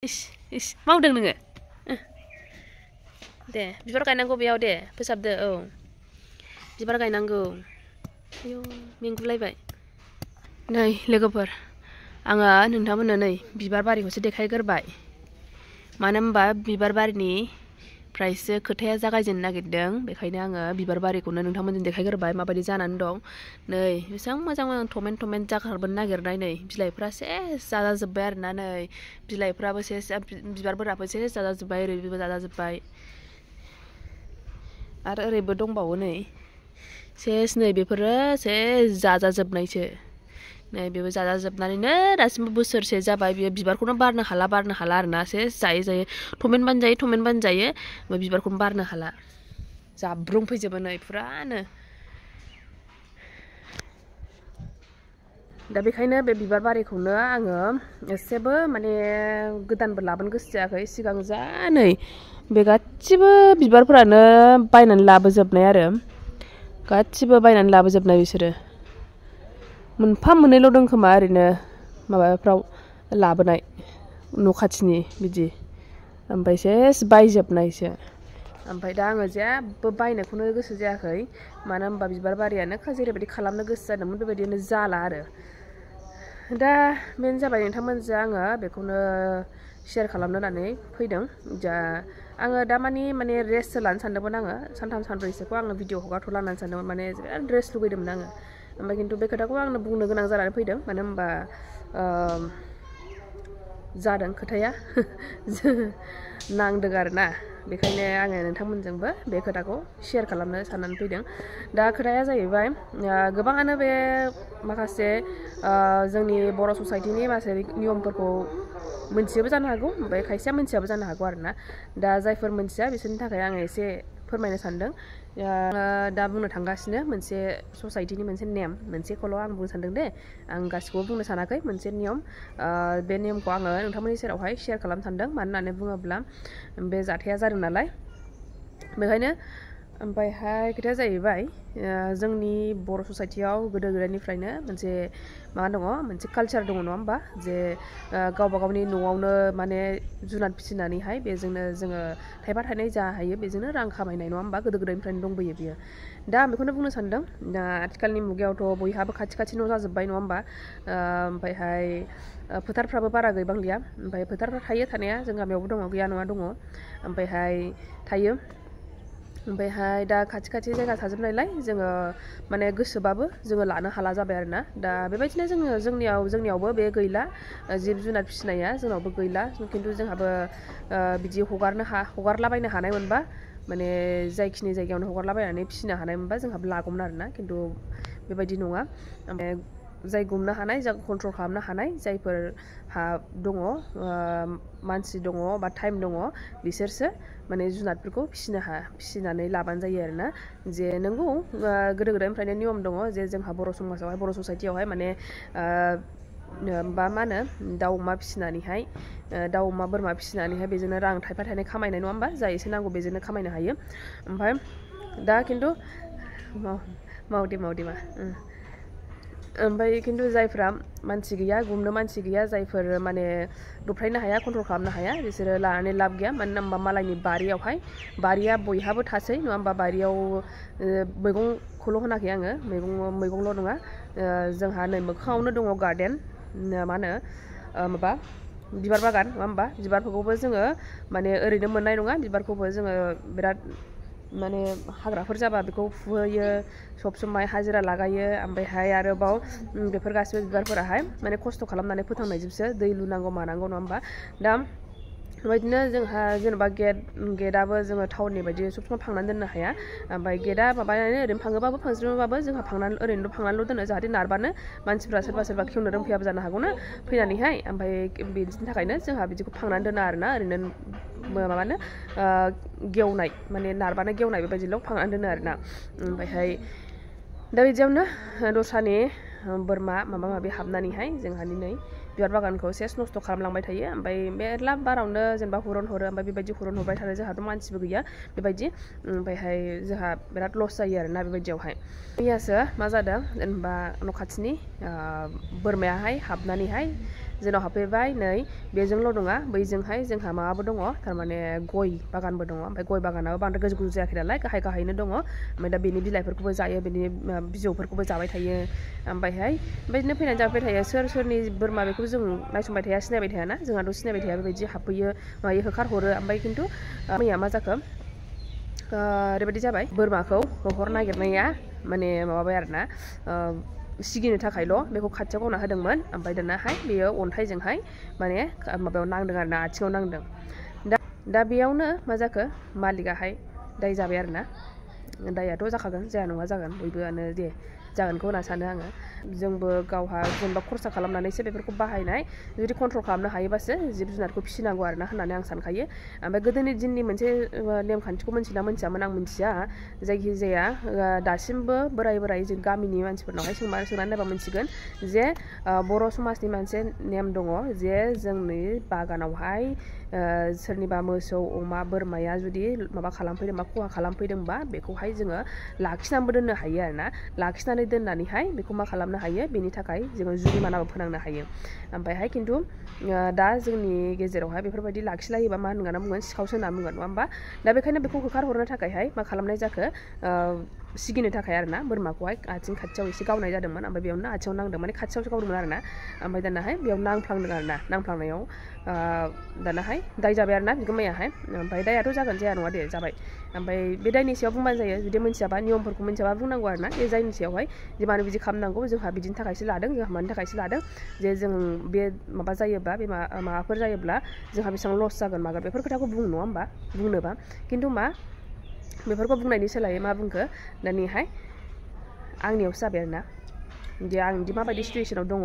इस मावदों नोङो दे बिबार गायनांगौ बेयाव दे फोसाबदो औ बिबार गायनांगौ आयौ मेंगुलायबाय नै लोगोफोर आङो नोंथांमोननो नै बिबार बारिखौसो देखायग्रोबाय मानो होनबा बिबार बारिनिफ्रायसो खोथाया जागायजेननो नागिरदों बेखायनो आङो बिबार बारिखौनो नोंथांमोनजों देखायग्रोबाय माबायदि जानानै दं नै बेसेबां मोजां मोजां थमेन्ट जाखारबोनो नागिरनाय नै बिलाइफ्रा सेस जाजाजोब्बाय आरोना नै बिलाइफ्राबो सेस बिबारफोराबो सेस जाजाजोब्बाय ओरैबो जाजाजोब्बाय आरो ओरैबो दंबावो नै सेस नै बेफोरो सेस जाजाजोबनायसो नै बेबो जाजाजोबनानैनो दासिमबो बोसोरसे जाबाय बियो बिबारखौनो बारनो हाला आरोना सेस जायै थमेन्टबानो जायो बिबारखौनो बारनो हाला जाब्रुं फैजोबो नै फुरानो दा बेखायनो बे बिबार बारिखौनो आङो एसेबो माने गोदानबो लाबोनो गोसो जायाखै सिगां जा नै बे गासिबो बिबारफोरानो बायनानै लाबोजोबनाय आरो गासिबो बायनानै लाबोजोबनाय बिसोरो मोनफा मोननैल' दं खोमा ओरैनो माबाफ्राव लाबोनाय न' खाथिनि बिदि ओमफ्राय सेस बायजोबनायसो ओमफ्राय दा आङो जेबो बायनायखौनो गोसो जायाखै मानो होनबा बिबार बारियानो जेरैबायदि खालामनो गोसो जादोंमोन बेबायदिनो जाला आरो दा बेनो जाबाय नोंथांमोनजों आङो बेखौनो शेयार खालामनो होननानै फैदों दा आङो दा माने रेस्टसो लानो सानदोंमोन आङो सानथाम सानब्रैसोखौ आङो भिडिअ हगारथ'ला होननानै सानदोंमोन माने बिराद रेस्ट लुगैदोंमोन आङो ओमफ्राय खिन्थु बे खोथाखौ आंनो बुंनो गोनां जानानै फैदों मानो होनबा जादों खोथाया नांदों आरोना बेखायनो आङो नोंथांमोनजोंबो बे खोथाखौ शेयार खालामनो साननानै फैदों दा खोथाया जाहैबाय गोबाङानो बे माखासे जोंनि बर' ससाइटिनि माखासे नियमफोरखौ मोनथियोबो जानो हागौ ओमफ्राय खायसेया मोनथियाबो जानो हागौ आरोना दा जायफोर मोनथिया बिसोरनि थाखाय आङो एसे फोरमायनो सानदों दा बुंनो थांगासिनो मोनसे ससाइटिनि मोनसे नेम मोनसेखौल' आं बुंनो सानदों दे आं गासिखौबो बुंनो सानाखै मोनसे नियम बे नियमखौ आङो नोंथांमोननि सेरावहाय शेयार खालामनो सानदों मानो होननानै बुङोब्ला बे जाथाया जादों नालाय बेखायनो ओमफ्रायहाय खोथाया जाहैबाय जोंनि बर' ससाइटियाव गोदो गोदायनिफ्रायनो मोनसे मा दङ मोनसे कालचार दङ नङा होमबा जे गावबा गावनि न'आवनो माने जुनाद फिसिनानैहाय बेजोंनो जोङो थाइफा थाइनै जा हायो बेजोंनो रां खामायनाय नङा होमबा गोदो गोदायनिफ्रायनो दंबोयो बियो दा आं बेखौनो बुंनो सानदों दा आथिखालनि मुगायावथ' बयहाबो खाथि न' जाजोब्बाय नङा होमबा ओमफ्रायहाय फोथारफ्राबो बारा गैबांलिया ओमफ्राय फोथारफ्रा थायो थानाया जों गामियावबो दङ गैया नङा दङ ओमफ्रायहाय थायो ओमफ्रायहाय दा खाथि जायगा थाजोबनायलाय जोङो माने गोसोबाबो जोङो लानो हाला जाबाय आरोना दा बेबायदिनो जोंनियावबो बे गैला जिब जुनार फिसिनाया जोंनावबो गैला खिन्थु जोंहाबो बिदि हगारलाबायनो हानाय मोनबा माने जायखिनि जायगायावनो हगारलाबायनानै फिसिनो हानाय मोनबा जोंहाबो लागौमोन आरोना खिन्थु बेबायदि नङा ओमफ्राय जाय गुमनो हानाय जाय कन्ट्रल खालामनो हानाय जायफोरहा दङ मानसि दङ बा टाइम दङ बिसोरसो माने जुनादफोरखौ फिसिनानै लाबानो जायो आरोना जे नंगौ गोदो गोदायनिफ्रायनो नियम दङ जे जोंहा बर' समाजावहाय बर' ससाइटियावहाय माने मा होनो दाउ अमा फिसिनानैहाय दाउ अमा बोरमा फिसिनानैहाय बेजोंनो रां थाइफा थाइनै खामायनाय नङा होमबा जा एसे नांगौ बेजोंनो खामायनो हायो ओमफ्राय दा खिन्थु मावदे मा ओमफ्राय खिन्थु जायफ्रा मानसि गैया गुमनो मानसि गैया जायफोर माने दबथायनो हाया कन्ट्रल खालामनो हाया बिसोरो लानानै लाब गैया मानो होनबा मालायनि बारिया बयहाबो थासै नङा होमबा बारियाव मैगंखौल' होनाखै आङो मैगंल' नङा जोंहा नै मोखाङावनो दङ गार्डेन मा होनो माबा बिबार बागान नङा होमबा बिबारफोरखौबो जोङो माने ओरैनो मोननाय नङा बिबारखौबो जोङो बिराद माने हाग्राफोर जाबा बेखौ फुहैयो सब समाय हाजिरा लागायो ओमफ्रायहाय आरोबाव बेफोर गासिबो बिबारफोराहाय माने खस्थ' खालामनानै फोथांनायजोबसो दै लुनांगौ मानांगौ नङा होमबा दा बेबायदिनो जोंहा जेनेबा गेटआबो जोङो टाउननि बायदि सब समाय फांनानै दोननो हाया ओमफ्राय गेटआ माबानानै ओरैनो फाङोबाबो फांज्रिमोबाबो जोंहा ओरैनोल' फांनानैल' दोनो जाहाथे नारबानो मानसिफ्रा सोरबा खेवनो रोंफैयाबो जानो हागौ ना फैनानैहाय ओमफ्राय बिनि थाखायनो जोंहा बिदिखौ फांनानै दोना आरोना ओरैनो माबानो गेवनाय माने नारबानो गेवनाय बेबायदिल' फांनानै दोनो आरोना ओमफ्रायहाय दा बिदियावनो दस्रानि बोरमा माबा माबि हाबनानैहाय जोंहानि नै बिबार बागानखौ सेस नस्थ' खालामलांबाय थायो ओमफ्राय मेरला बारावनो जेनेबा हुरन हरो ओमफ्राय बेबायदि हुरन हरबाय थानो जोंहाथ' मानसिबो गैया बेबायदि ओमफ्रायहाय जोंहा बिराद लस जायो आरोना बेबायदियावहाय मैयासो मा जादों जेनेबा न' खाथिनि बोरमायाहाय हाबनानैहाय जोंनाव हाबफैबाय नै बेजोंल' नङा बैजोंहाय जोंहा माबाबो दङ थारमाने गय बागानबो दङ ओमफ्राय गय बागानाबो बांद्राय गोजौ गोजौ जायाखै नालाय गाहाय गाहायैनो दङ ओमफ्राय दा बेनि बिलाइफोरखौबो जायो बेनि बिजौफोरखौबो जाबाय थायो ओमफ्रायहाय बेबायदिनो फैनानै जाबाय थायो सोरनि बोरमा बेखौ जों नायसंबाय थाया सिनायबाय थायाना जोंहाथ' सिनायबाय थाया बेबायदि हाबफैयो मायो होखारहरो ओमफ्राय खिन्थु मैया मा जाखो ओरैबायदि जाबाय बोरमाखौ होहर नागिरनाया माने माबाबाय आरोना सिगिनो थाखायल' बेखौ खाथियाव गावना होदोंमोन ओमफ्राय दानाहाय बेयो अन्थाइजोंहाय माने माबायाव नांदों आरोना आथिङाव नांदों दा बेयावनो मा जाखो मालिकाहाय दाय जाबाय आरोना दायाथ' जाखागोन जाया नङा जागोन बयबोआनो दे जागोनखौ होनना सानो आङो जोंबो गावहा जेनेबा खरसा खालामनानैसो बेफोरखौ बाहायनाय जुदि कन्ट्रल खालामनो हायोबासो जिब जुनारखौ फिसिनांगौ आरोना होननानै आं सानखायो ओमफ्राय गोदोनि दिननि मोनसे नेमखान्थिखौ मोनथिना मोनथियामोन आं मिथिया जायखिजाया दासिमबो बोराय जों गामिनि मानसिफोरनावहाय सोंनानै नायबा मोनसिगोन जे बर' समाजनि मोनसे नेम दङ जे जोंनि बागानावहाय सोरनिबा मोसौ अमा बोरमाया जुदि माबा खालामफैदोंबा खहा खालामफैदोंबा बेखौहाय जोङो लाखिनानैबो दोननो हायो आरोना लाखिनानै दोननानैहाय बेखौ मा खालामनो हायो बेनि थाखाय जोङो जुरिमानाबो फोनांनो हायो ओमफ्रायहाय खिन्थु दा जोंनि गेजेरावहाय बेफोरबायदि लाखिलायोबा मा होनना बुंगोन सिखावसो होनना बुंगोन नङा होमबा दा बेखायनो बेखौ होखारहरनो थाखायहाय मा खालामनाय जाखो सिगिनो थाखाय आरोना बोरमाखौहाय आथिं खाथियाव एसे गावनाय जादोंमोन ओमफ्राय बेयावनो आथिङाव नांदों माने खाथियावसो गावदोंमोन आरोना ओमफ्राय दानाहाय बेयाव नांफ्लांदों आरोना नांफ्लांनायाव दानाहाय दाय जाबाय आरोना बिगोमायाहाय ओमफ्राय दायाथ' जागोन जाया नङा दे जाबाय ओमफ्राय बे दायनि सायाव बुंबानो जायो जुदि मोनथियाबा नियमफोरखौ मोनथियाबा बुंनांगौ आरोना बे जायनि सायावहाय जे मानो बिदि खालामनांगौ जोंहा बिदिनि थाखायसो लादों जोंहा मानि थाखायसो लादों जे जों बे माबा जायोब्ला बे माबाफोर जायोब्ला जोंहा बेसेबां लस जागोन मागोन बेफोर खोथाखौ बुङो नङा होमबा बुंनोबा खिन्थु मा बेफोरखौ बुंनायनि सोलायै मा बुंखो दानिहाय आंनियावसो जाबाय आरोना जे आं बिदि माबायदि सिटुवेसनाव दङ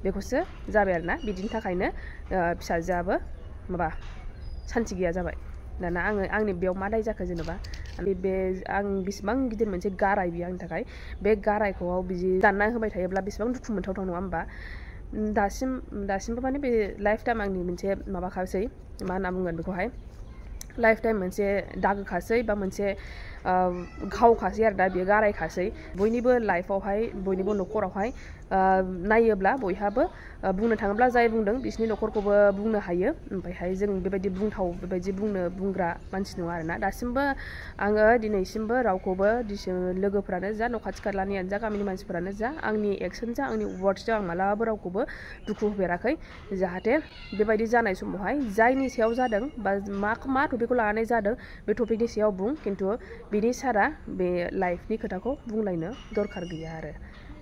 बेखौसो जाबाय आरोना बिदिनि थाखायनो फिसाजोआबो माबा सान्थि गैया जाबाय दाना आंनि बेयाव मा दाय जाखो जेनेबा बे आं बेसेबां गिदिर मोनसे गाराय बियो आंनि थाखाय बे गारायखौ बिदि दानना होबाय थायोब्ला बेसेबां दुखु मोनथावथाव नङा होमबा दासिमबो माने बे लाइफ टाइम आंनि मोनसे माबाखासै मा होनना बुंगोन बेखौहाय लाइफ टाइम मोनसे दागोखासै बा मोनसे घावखासै आरो दा बेयो गारायखासै बयनिबो लाइफआवहाय बयनिबो न'खरावहाय नायोब्ला बयहाबो बुंनो थाङोब्ला जाय बुंदों बिसिनि न'खरखौबो बुंनो हायो ओमफ्रायहाय जों बेबायदि बेबायदि बुंग्रा मानसि नङा आरोना दासिमबो आङो दिनैसिमबो रावखौबो लोगोफोरानो जा न' खाथि खालानियानो जा गामिनि मानसिफोरानो जा आंनि एक्सन जा आंनि वार्डसजों आं मालाबाबो रावखौबो दुखु होफेराखै जाहाथे बेबायदि जानाय समावहाय जायनि सायाव जादों बा मा टपिकखौ लानानै जादों बे टपिकनि सायाव बुं खिन्थु बिनि सारा बे लाइफनि खोथाखौ बुंलायनो दरखार गैया आरो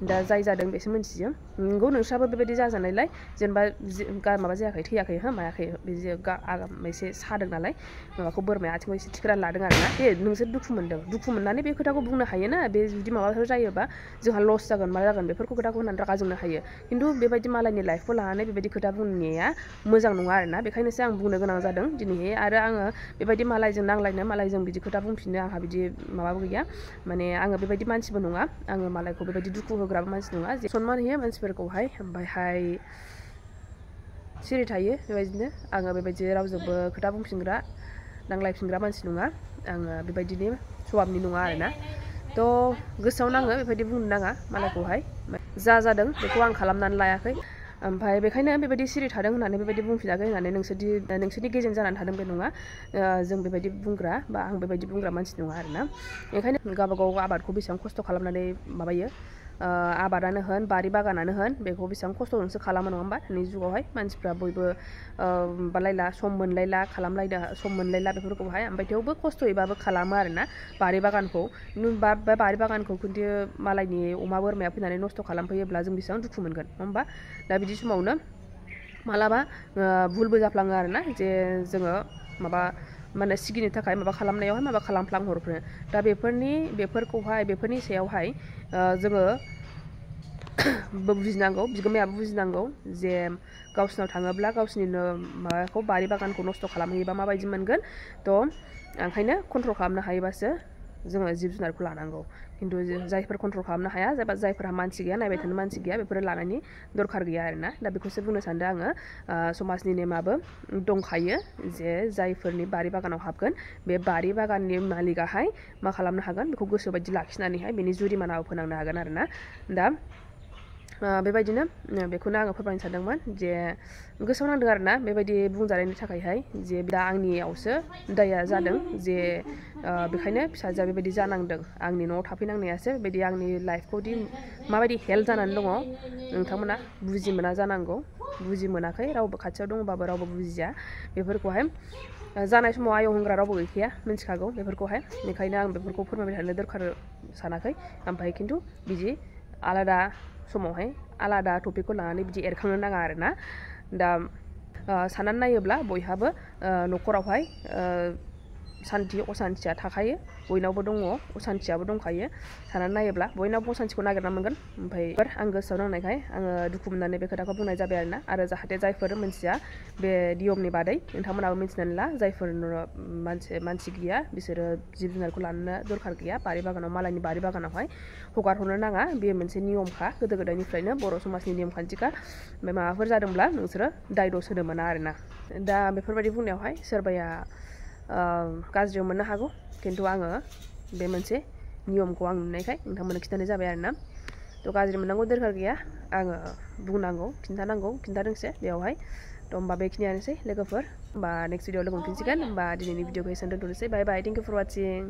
दा जाय जादों बेसो मिन्थियो नंगौ नोंस्राबो बेबायदि जाजानायलाय जेनेबा माबा जायाखै थैयाखै मायाखै बिदि एसे सादों नालाय माबाखौ बोरमाया आथिंखौ एसे थिखोनानै लादों आरोना बे नोंसोर दुखु मोननानै बे खोथाखौ बुंनो हायोना बे जुदि माबाफोर जायोबा जोंहा लस जागोन मा जागोन बेफोरखौ खोथाखौ होनानै रागा जोंनो हायो खिन्थु बेबायदि मालायनि लाइफखौ लानानै बेबायदि खोथा बुंनाया मोजां नङा आरोना बेखायनोसो आं बुंनो गोनां जादों दिनैहाय आरो आङो बेबायदि मालायजों नांलायनो मालायजों बिदि खोथा बुंफिननो आंहा बिदि माबाबो गैया माने आङो बेबायदि मानसिबो नङा आङो मालायखौ बेबायदि दुखु होग्राबो मानसि नङा जे सनमान होयो मानसिफोरखौहाय ओमफ्रायहाय सिरि थायो बेबायदिनो आङो बेबायदि रावजोंबो खोथा बुंफिनग्रा नांलायफिनग्रा मानसि नङा आङो बेबायदिनि सभाबनि नङा आरोना थ' गोसोआव नाङो बेबायदि बुंनो नाङा मालायखौहाय जा जादों बेखौ आं खालामनानै लायाखै ओमफ्राय बेखायनो बेबायदि सिरि थादों होननानै बेबायदि बुंफिनाखै होननानै नोंसोरनि गेजेर जानानै थादों बे नङा जों बेबायदि बुंग्रा बा आं बेबायदि बुंग्रा मानसि नङा आरोना ओंखायनो गावबागाव आबादखौ बेसेबां खस्थ' खालामनानै माबायो आबादानो होन बारि बागानानो होन बेखौ बेसेबां खस्थ'जोंसो खालामो नङा होमबा दानि जुगावहाय मानसिफ्रा बयबो माबालायला सम मोनलायला बेफोरखौहाय ओमफ्राय थेवबो खस्थ'यैबाबो खालामो आरोना बारि बागानखौ बारि बागानखौ खिन्थु मालायनि अमा बोरमाया फैनानै नस्थ' खालामफैयोब्ला जों बेसेबां दुखु मोनगोन नङा होमबा दा बिदि समावनो मालाबा भुलबो जाफ्लाङो आरोना जे जोङो माने सिगिनो थाखाय माबा खालामनायावहाय माबा खालामफ्लांहरनो दा बेफोरनि सायावहाय जोङो बुजिनांगौ बिगोमायाबो बुजिनांगौ जे गावसिनाव थाङोब्ला गावसिनिनो माबाखौ बारि बागानखौ नस्थ' खालामहैयोबा माबायदि मोनगोन थ' ओंखायनो कन्ट्रल खालामनो हायोबासो जोङो जिब जुनारखौ लानांगौ खिन्थु जायफोर कन्ट्रल खालामनो हाया जायफोरहा मानसि गैया नायबाय थानो मानसि गैया बेफोरो लानायनि दरखार गैया आरोना दा बेखौसो बुंनो सानदों आङो समाजनि नेमाबो दंखायो जे जायफोरनि बारि बागानाव हाबगोन बे बारि बागाननि मालिकाहाय मा खालामनो हागोन बेखौ गोसोबायदि लाखिनानैहाय बेनि जुरिमानाबो फोनांनो हागोन आरोना दा बेबायदिनो बेखौनो आङो फोरमायनो सानदोंमोन जे गोसोआव नांदों आरोना बेबायदि बुंजानायनि थाखायहाय जे दा आंनियावसो दाया जादों जे बेखायनो फिसाजोआ बेबायदि जानांदों आंनि न'आव थाफैनांनायासो बेबायदि आंनि लाइफखौ दि माबायदि हेल्प जानानै दङ नोंथांमोना बुजि मोना जानांगौ बुजि मोनाखै रावबो खाथियाव दङबाबो रावबो बुजिया बेफोरखौहाय जानाय समाव आयं होनग्रा रावबो गैखाया मिन्थिखागौ बेफोरखौहाय बेखायनो आं बेफोरखौ फोरमायबाय थानो दरखार सानाखै ओमफ्राय खिन्थु बिदि आलादा समावहाय आलादा टपिकखौ लानानै बिदि एरखांनो नाङा आरोना दा साननानै नायोब्ला बयहाबो न'खरावहाय सान्थि असान्थिया थाखायो बयनावबो दङ असान्थियाबो दंखायो साननानै नायोब्ला बयनावबो असान्थिखौ नागिरना मोनगोन ओमफ्राय आं गोसोआव नांनायखाय आङो दुखु मोननानै बे खोथाखौ बुंनाय जाबाय आरोना आरो जाहाथे जायफोर मिन्थिया बे नियमनि बादै नोंथांमोनाबो मिन्थिनानै ला जायफोर मानसि गैया बिसोरो जिब जुनारखौ लानो दरखार गैया बारि बागानाव मालायनि बारि बागानावहाय हगार हरनो नाङा बेयो मोनसे नियमखा गोदो गोदायनिफ्रायनो बर' समाजनि नियम खान्थिखा ओमफ्राय माबाफोर जादोंब्ला नोंसोरो दाय दस होनो मोना आरोना दा बेफोरबायदि बुंनायावहाय सोरबाया गाज्रियाव मोननो हागौ खिन्थु आङो बे मोनसे नियमखौ आं नुनायखाय नोंथांमोननो खिन्थानाय जाबाय आरोना थ' गाज्रि मोननांगौ दरखार गैया आङो बुंनांगौ खिन्थादोंसो बेयावहाय थ' होमबा बेखिनियानोसै लोगोफोर होमबा नेक्स्ट भिडिअ लोगो मोनफिनसिगोन होमबा दिनैनि भिडिअखौ एसेयावनो दोनथ'नोसै बाय बाय थेंक इउ फर वाचिं